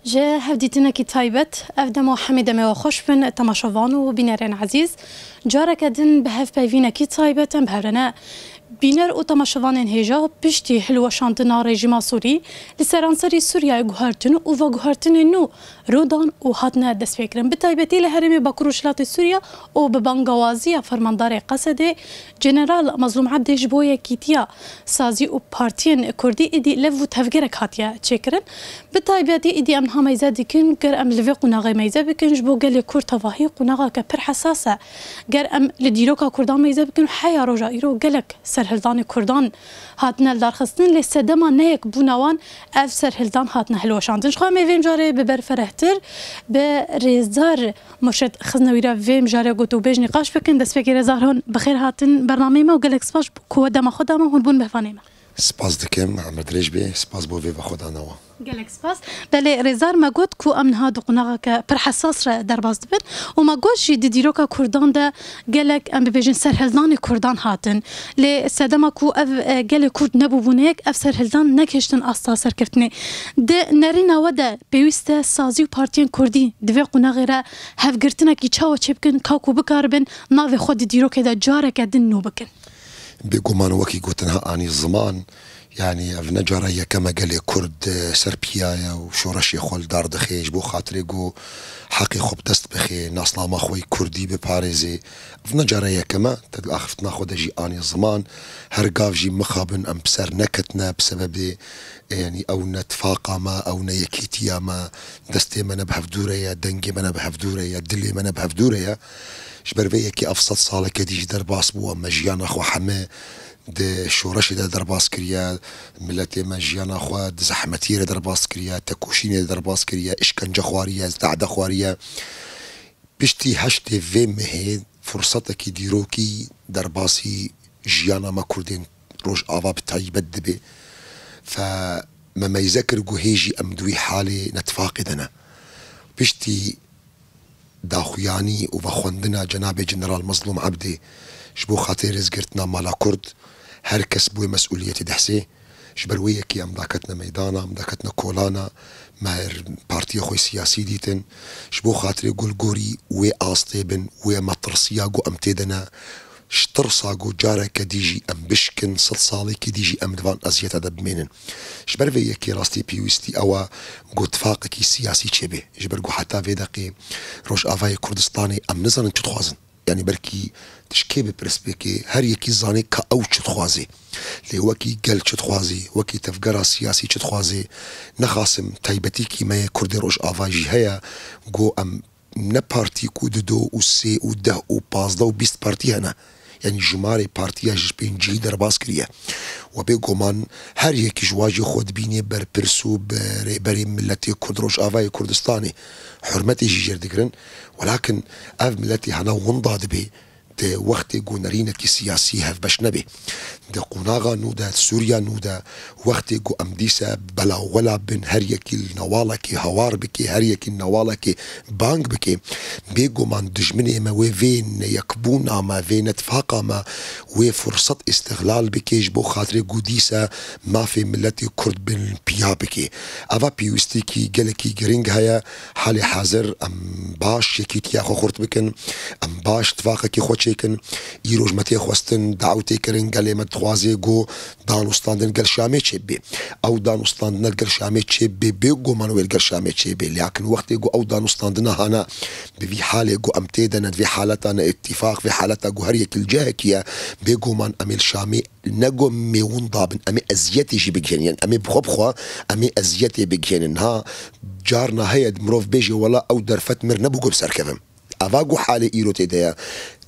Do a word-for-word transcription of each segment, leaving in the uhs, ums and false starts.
Ji hevdîtinekî taybet, ev dema hemî demê we xweş bin, temaşevan û bînerên ezîz. Careke din bi hevpeyvînekî taybet em bi hev re ne. Bîner û temaşevanên hêja piştî hilweşandina rejîma Sûrî li seranserî Sûriyeyê guhertin û veguhertinên nû rû dan û hatine destpêkirin. Bi taybetî li herêmê Bakur Rojhilatê Sûriye û bi bangawaziya fermandarê Qesedê, General Mezlûm Ebdê ji bo yekîtiya sazî û partiyên kurdî êdî lev û tevgerek hatiye çêkirin. Bi taybetî êdî em niha meyze dikin, ger em li vê qonaxê meyze bikin, ji bo gelê kurd tevahî qonaxeke pir hesas e. Ger em li dîroka kurdan meyze bikin, heya roja îro gelek serhildanê kurdan hatine lidarxistin, lê sedema neyekbûna wan ev serhildan hatine hilweşandin. Ji xwe em ê vê mijarê bi berferehtir, bi rêzdar Murşid Xiznewî re vê mijarê gotûbêj nîqaş bikin. Destpêkê rêzdar hûn bi xêr hatin bernameyê me û gelek spas ku we dema xwe da me, hûn bûn mehvanê me. Spas dikim, emir dirêj bê, spas bo vê vexwedana we. Gelek spas. Belê rêzdar, me got ku em niha di qonaxeke pir hesas re derbas dibin û me got jî di dîroka kurdan de gelek, em bibêjin, serhildanê kurdan hatin. Lê sedema ku ev, e, gelê kurd nebûbûneyek, ev serhildan negihiştin asta serkeftinê. Di nerîna we de pêwîst e sazî û partiyên kurdî di vê qonaxê re hevgirtinekî çawa çêbikin, ka ku bikaribin navê xwe di dîrokê de careke din nû bikin? Bêguman wekî gotin ha anî ziman, yanî ev ne cara yekem e gelê Kurd, e, ser piya ye û şoreşê xwe li dar dixê ji bo xatirê ku heqê xwe bi dest bixê, nasnama xwe yê Kurdî biparêzê. Ev ne cara yekem e, te di axiftina xwe de jî anî ziman. Her gav jî mixabin em bi ser neketine bi sebebê, e, yanî ew ne tifaqa me, ew ne yekîtiya me, destê me ne bi hevdû re ye, dengê me ne bi hevdû re ye, dilê me ne bi hevdû re ye. Ji ber vê yekê ev sed saleke dî jî derbas bû, em me jiyana xwe heme di şoreşê de derbas kiriye, miletê me jiyana xwe di zehmetiyê de derbas kiriye, tekoşînê de derbas kiriye, îşkence xwariye, zehde xwariye. Piştî heştê vê mehê fursetekî dîrokî derbasî jiyana me Kurdên Rojava bi taybet dibe. Fe me meyze kir ku hê jî em di wî halê netifaqê de ne. Piştî daxuyanî û vexwendina Cenabê General Mezlûm Ebdê ji bo xatirê rêzgirtina mala Kurd, her kes bi wê mesûliyetê dihsê. Ji ber wê yekê em daketine meydana, em daketine kolana, me her partiyê xwe siyasî dîtin. Ji bo xatirê ku li gorî wê astê bin, wê metirsiya ku em tê de ne, ji tirsa ku careke dî jî em bişkin, sed salekî dî jî em di van eziyeta de bimênin. Ji ber vê yekê rastî pêwîstî ew e ku tifaqekî siyasî çêbe. Ji ber ku heta vê deqê Rojavayê Kurdistanê em nizanin çi dixwazin. Yanî belkî tu ji kê bipirs bikê, her yekî zanê ka ew çi dixwazê. Lê wekî gel çi dixwazê, wekî tevgera siyasî çi dixwazê, nexasim taybetîkî me yê Kurdê Rojava jî heye, ku em ne partî ku du do û sê û deh û pazdeh û bîst partî hene. Yanî jimarê partiya ji pêncî derbas kiriye. We bêguman her yekî ji wa jî xwe dibînê berpirs û bi rêberê miletê Kurd Rojavayê Kurdistanê hurmetê jî jêr digirin. Welakin ev miletê hena winda dibe di wextê ku nerînekî siyasî hevbeş nebe. Di qonaxa nû de, di Sûriya nû de, wextê ku em dîse belawela bin, her yekî li newalekê hawar bike, her yekî li newalekê bang bike, bêguman dijminê me wê vê neyekbûna me, vê netifaqa me, wê furset îstixlal bike ji bo xatirê ku dîse mafê miletê Kurd bin piya bike. Eva pêwîstikî gelekî giring heye. Halê hazir em baş yekîtiya xwe xurt bikin, em baş tifaqekî xwe çêkin. Îro ji me tê xwestin, dawetê kirin, gelê me dixwaze ku danûstandin gel Şamê çêbibe. Ew danûstandina gel Şamê çêbibe, bêguman wê li gel Şamê çêbibe. Lêkin wextê ku ew danûstandina hana bi vî halê ku em tê de ne, di vê haleta ne îtîfaq, vê haleta ku her yekî li cihekî ye, bêguman em ê li Şamê ne ku em ê winda bin, em ê eziyetê jî bigihênin. Yanî em ê bi xwe bi xwe, em ê eziyetê bigihênin. Ha, carna heye mirov bêje, wela ew derfet mir nebû ku bi ser kevim. Eva ku halê îro tê de ye.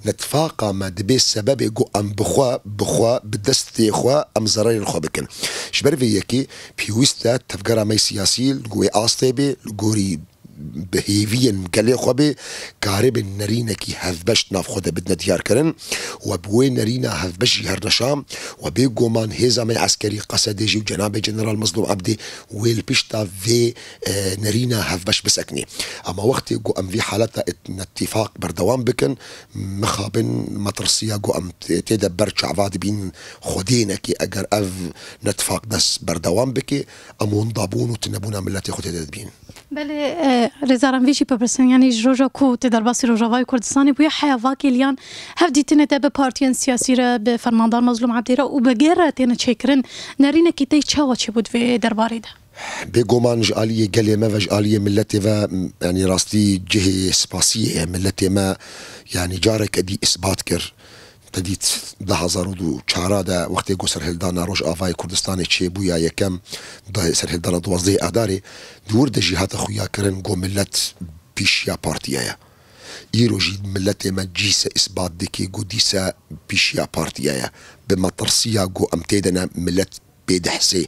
Netifaqa me dibê sebebê ku em bi xwe, bi xwe, bi destê xwe em zererê li xwe bikin. Ji ber vê yekê pêwîst e tevgera me siyasî li wê astê bê, li gorî bi hêviyên gelê xwe bê, karibin nerînekî hevbeş di nav xwe de bidine diyarkirin. We bi wê nerîna hevbeş jî her neşa, we bê guman hêza me eskerî Qesedê jî û cenabê General Mezlûm Ebdî wê li pişta vê, e, nerîna hevbeş biseknî. Ama wextê ku em vî haleta ît-, îtîfaq berdewam bikin, mixabin metirsiya ku em tê, tê de ber çava dibîn xwedênekê, eger ev netifaq dest berdewam bike, em windabûn û tunebûna miletê xwe tê de dibîn. Belê, e, rêzaran vê jî bipirsin, yanî ji roja ku tê derbasî Rojavayê Kurdistanê bûye, heya vakê liyan hevdîtinê te bi partiyên siyasî re, bi fermandar Mazlûm Ebdî re û bi gêr re têne çêkirin, nerînekî te çawa çêbû di vê derbarê de? Bêguman ji aliyê gelê me ve, ji aliyê miletê ve, m-, yanî rastî cihê spasiyê ye. Miletê me, yanî careke dî isbat kir. Te dît di hezar û du çara de wextê ku serhildana Rojavayê Kurdistanê çêbûya yekem, da-, serhildana duwazdehê Adarê, di wir de jî hate xuyakirin ku milet pîşiya partiye ye. Îro jî miletê me cîse isbat dike ku dîse pîşiya partiye ye. Bi metirsiya ku em tê de ne, milet pê dihesê.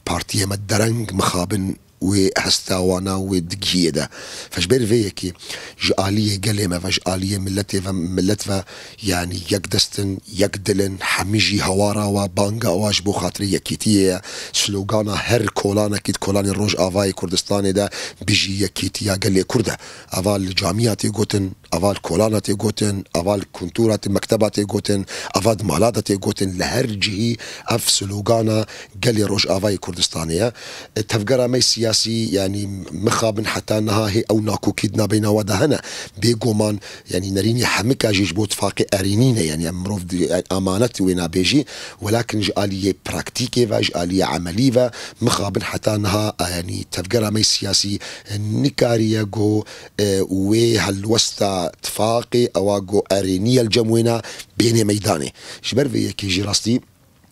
Partiyê me dereng mixabin wê hesta wana wê digihiyê de. Fe ji ber vê yekê ji aliyê gelê me ve, ji aliyê miletê ve, milet ve, yanî yek dest in, yek dil in, hemî jî hewara we, banga we ji bo xatirê yekîtiyê ye. Slogana her kolanekî di kolanê Rojavayê Kurdistanê de, "Bijî yekîtiya gelê Kurd" e. Eva li camiya tê gotin, eva li kolana tê gotin, eva li kuntura tê, mekteba tê gotin, eva di mala de tê gotin, li her cihî ev slogana gelê Rojavayê Kurdistanê ye. E, tevgera me siyasî, yanî mixabin heta niha hê ew nakokî di nabeyna we de hene. Bêguman, yanî nerînê hemika jî ji bo tifaqê erênî ne, yanî em mirov di-, yanî amanet wê nabêjî, welakin ji aliyê praktîkê ve, ji aliyê emelî ve, mixabin heta niha, e, yanî tevgera me siyasî, e, nikariye ku e, wê helwesta tifaqê ewa ku erêniye li cem wêna bênê meydanê. Ji ber vê yekê jî rastî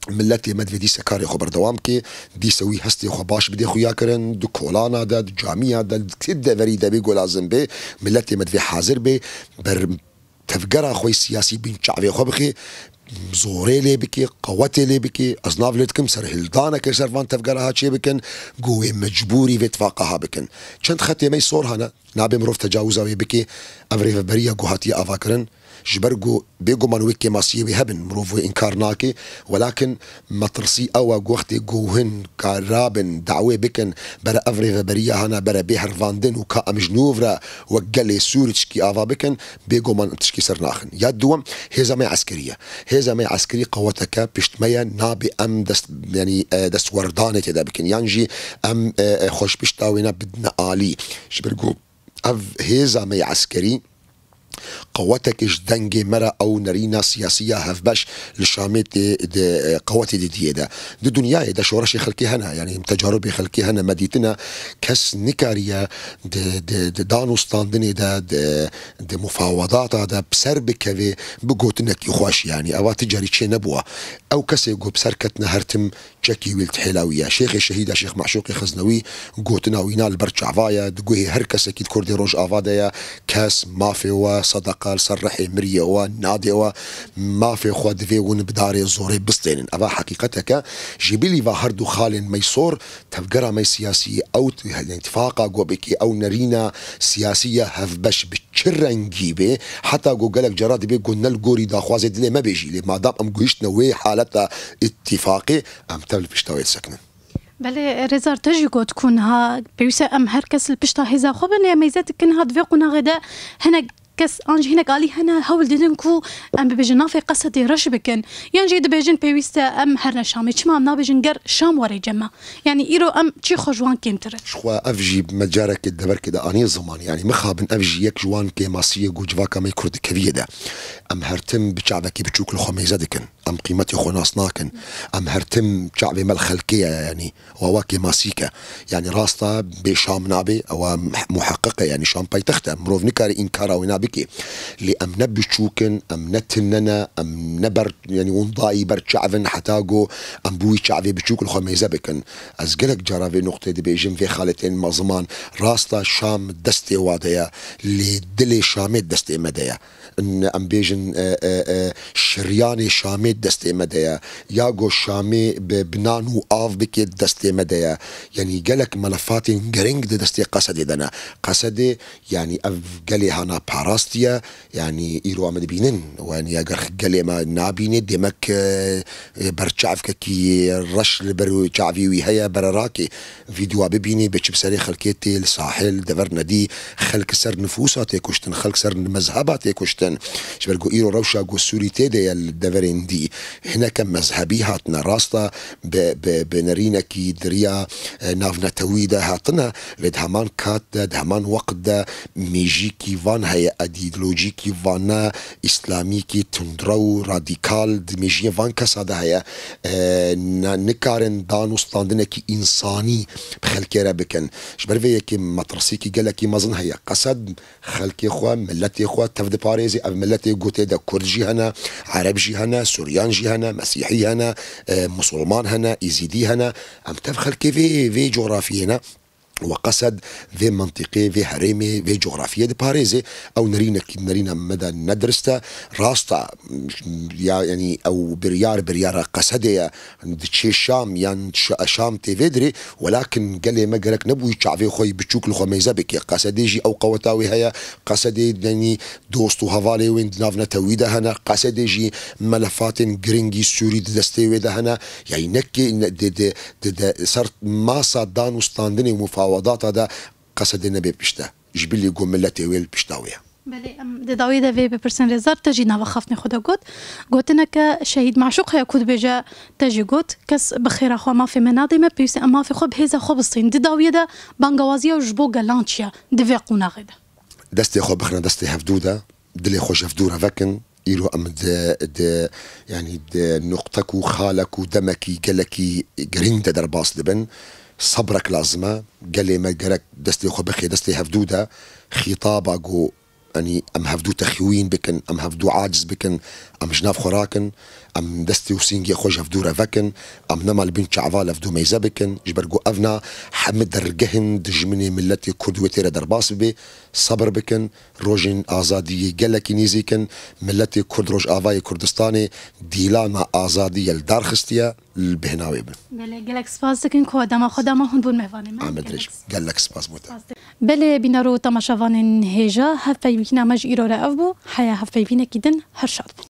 miletê me divê dîse karê xwe berdewam bike, dîse wî hestê xwe baş bidê xuyakirin, di kolana de, di camiya de, di kê deverî de bê ku lazim bê, miletê me divê hazir bê, ber tevgera xwe siyasî bîn çavê xwe bixê, zorê lê bikê, qewetê lê bikê. Ez nav lê dikim serhildaneke ser van tevgera ha çê bikin, ku wê mecbûrî vê tifaqa ha bikin. Çend xetê me sor hene, nabe mirov tecawiza wê bikê. Ev rêveberiya ku hatiye avakirin, ji ber ku bêguman wê kêmasiyê wê hebin, mirov wê înkar nake, welakin metirsî ew e ku wextê ku hin karabin dawê bikin, bere ev rêveberiya hana bere bê hervandin û ka em ji nûv re wek gelê Sûr tişkî ava bikin, bêguman em tişkî ser naxin. Ya duwem, hêza me eskerî ye. Hêza me eskerî qeweteke pişt me ye, nabe em dest, yanî, e, destwerdanê tê de bikin. Yan jî em, e, e, xwe ji pişta wêne bidine alî. Ji ber ku ev hêza me eskerî qewetekê ji dengê me re ew nerîna siyasî ya hevbeş li Şamê tê di, e, qewetê didiyê de. Di dinyayê de şoreşê xelkê hene, yanî tecarubê xelkê hene, me dîtine kes nikariye di, di, di dan û standinê de, di, di mufawedata de bi ser bikevê bi gotinekî xweş, yanî eva ti carî çê nebûwa. Ew kesê ku bi ser ketine her tim çekî wî li tihêla wî ye. Şêxê şehîda Şêx Meşûqê Xeznewî gotina wîna li ber çava ye, di guhê her kesekî di Kurdê Rojava de ye, kes mafê we sedeqa li ser rihê miriyê we nadê we, mafê xwe divê win bi darê zorê bistênin. Eva heqîqeteke ji bilî va her du xalên meysor tevgera me siyasî ew t-, îtifaqa ku bikî ew nerîna siyasî ya hevbeş bi çi rengî bê, heta ku gelek cara dibê ku ne li gorî daxwazê dilê me bê jî. Lê madam em guhiştine wê haleta îtîfaqê, em tev li pişta wê disekinin. Belê, Rêzar, te jî got ku niha pêwîst e em her kes li pişta hêza xwe bin, lê em mêze dikin niha di vê qonaxê de hinek kes an jî hinek alî hene hewl didin ku em bibêjin navê Qesedê reş bikin. Yan jî dibêjin pêwîst e em herine Şamê. Çima em nabêjin ger Şam were cem me? Yanî îro em çi xwe ji wan kêmtir in? Ji xwe ev jî me carekê deverkê de anî ziman. Yanî mixabin ev jî yek ji wan kêmasiyê ku civaka me Kurd dikeviyê de. Em her tim bi çavekî biçûk li xwe mêze dikin. Em qîmetê xwe nas nakin. Em her tim çavê me li xelkê ye, yanî wa wa kêmasîk e. Yanî rast e, bê Şam nabe, ewa muh-, muheqqiq e, yanî Şam paytext e. Mirov nikare înkara wê nabe, Lê em ne biçûk in, em ne tune ne, em ne ber, yanî windayî ber çav in heta ku em bi wî çavê biçûk li xwe mêze bikin. Ez gelek cara vê nuqtê dibêjim, vê xaletên meziman, rast e Şam destê wa de ye, lê dilê Şamê destê me de ye. Em bêjin, e, e, e, şiryanê Şamê destê me de ye. Ya ku Şamê bi, bi nan û av bike destê me de ye. Yanî gelek melefatên giring di destê Qesedê de ne. Qesedê, yanî ev gelê hana parastiye, yanî îro em dibînin. Yanî eger gelê me nabîne, demek, e, e, berçavkekî reş li ber çavî wî heye, bererakê. Vîdyoa bibînî, biçi bi serê xelkê tê li sahil, dever nedî, xelk ser nifûsa tê kuştin, xelk ser mezheba tê kuştin. Ji ber ku îro rewşa ku Sûrî tê de ye li deverên dî. Hineke mezhebî hatine, rast e, bi, bi, bi nerînekî di riya, e, navnetewî de hatine, lê di heman kat de, di heman wext de mêjîkî van heye, îdeolojîkî van ne, îslamîkî tundrew, radîkal di mêjiyê van kesa de heye. E, na-, nikarin dan û standinekî însanî bi xelkê re bikin. Ji ber vê yekê metirsîkî gelekî mezin heye. Qesed xelkê xwe, miletê xwe tev diparêzê. Ev miletê gotê de Kurd jî hene, Ereb jî hene, Suryan jî hene, Mesîhî hene, e, Musulman hene, Îzîdî hene. Em tev xelkê vê, vê cografiyê ne. We Qesed vê mintîqê, vê herêmê, vê cografiyê diparêzê. Ew nerînekî nerîna me de ne dirist e. Rast e, ya, yanî ew biryar, biryara Qesedê ye. Diçê Şam yan Ş-, Şam tê vê dirê. Welakin gelê me gerek nebûyî çavê xwe yî biçûk li xwe mêze bike. Qesedê jî ew qeweta wê heye. Qesedê, yanî dost û hevalê wê di nav netewî de hene. Qesedê jî melefatên giringî Sûrî di destê wê de hene. Yanî nekê, ne, di, di, di, di ser masa dan û standinê û mufawedata de Qesedê nebe pişt e. Ji bilî ku miletê wê li pişta wê ye. Belê, em di dawiyê de vê bipirsin rêzdar, te jî nava xaftnê xwe de got. Gotineke Şehîd Maşûq heye ku dibêje, te jî got, kes bi xêra xwe mafê me nadê me, pêwîst e em mafê xwe bi hêza xwe bistînin. Di dawiyê de bangewaziya ji bo gelan çi ye di vê qonaxê de? Destê xwe bixine destê hevdû de, dilê xwe ji hevdû re vekin. Îro em di, di, yanî di nuqtek û xalek û demekî gelekî girîng de derbas dibin. Sebrek lazim e. Gelê me gerek destê xwe bixê destê hevdû de. Xîtaba ku, yanî em hevdû texwîn bikin, em hevdû aciz bikin, em ji nav xwe rakin, em destê û sîngê xwe ji hevdû re vekin, em nema li bin çava li hevdû mêze bikin, ji ber ku evna heme dergeh in dijminê miletê Kurd wê tê re derbas bibe, sebir bikin, rojên azadiyê gelekî nêzîk in, miletê Kurd Rojavayê Kurdistanê dîlana azadiyê li dar xistiye, li bêhna wê bin. Belê, gelek spas dikin ku dema xwe da me hûn bûn mêvanê me. Amed Gelek Rêj, gelek spas bo te. Spas dikin. Belê, bîner û temaşevanên hêja, hevpeyvîna me ji îro re ev bû. Heya hevpeyvînekî din, her şad bû.